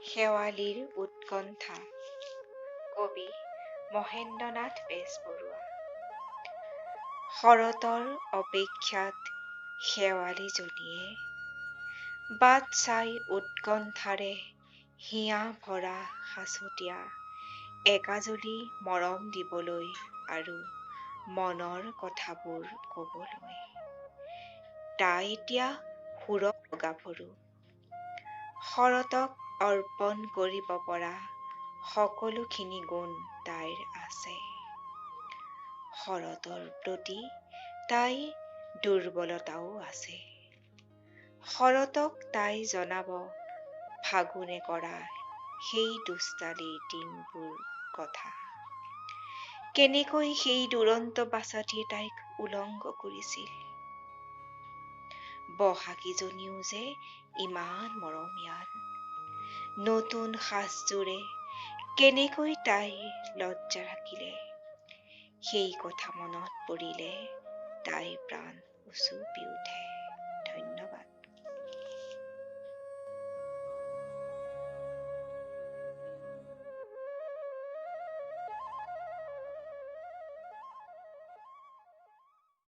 শেৱালিৰ উৎকণ্ঠা, কবি মহেন্দ্ৰনাথ বেজবৰুৱা। শৰতৰ অপেক্ষাত শেৱালিজনীয়ে বাট চাই উৎকণ্ঠাৰে হিয়া ভৰা সাঁচতীয়া একাজলি মৰম দিবলৈ আৰু মনৰ কথাবোৰ ক'বলৈ। তাই এতিয়া সুৰৰ গাভৰু। শৰতক অৰ্পণ কৰিব পৰা সকলোখিনি গুণ তাইৰ আছে। শৰতৰ প্ৰতি তাই দুৰ্বলতাও আছে। শৰতক তাই জনাব ফাগুনে কৰা সেই দুষ্টালিৰ দিনবোৰ কথা, কেনেকৈ সেই দুৰন্ত বাছাটিয়ে তাইক উলংগ কৰিছিল। বহাগীজনীও যে ইমান মৰমীয়াল, নতুন সাজযোৰে কেনেকৈ তাই লজ্জা ৰাখিলে, সেই কথা মনত পৰিলে তাইৰ প্ৰাণ উচুপি উঠে।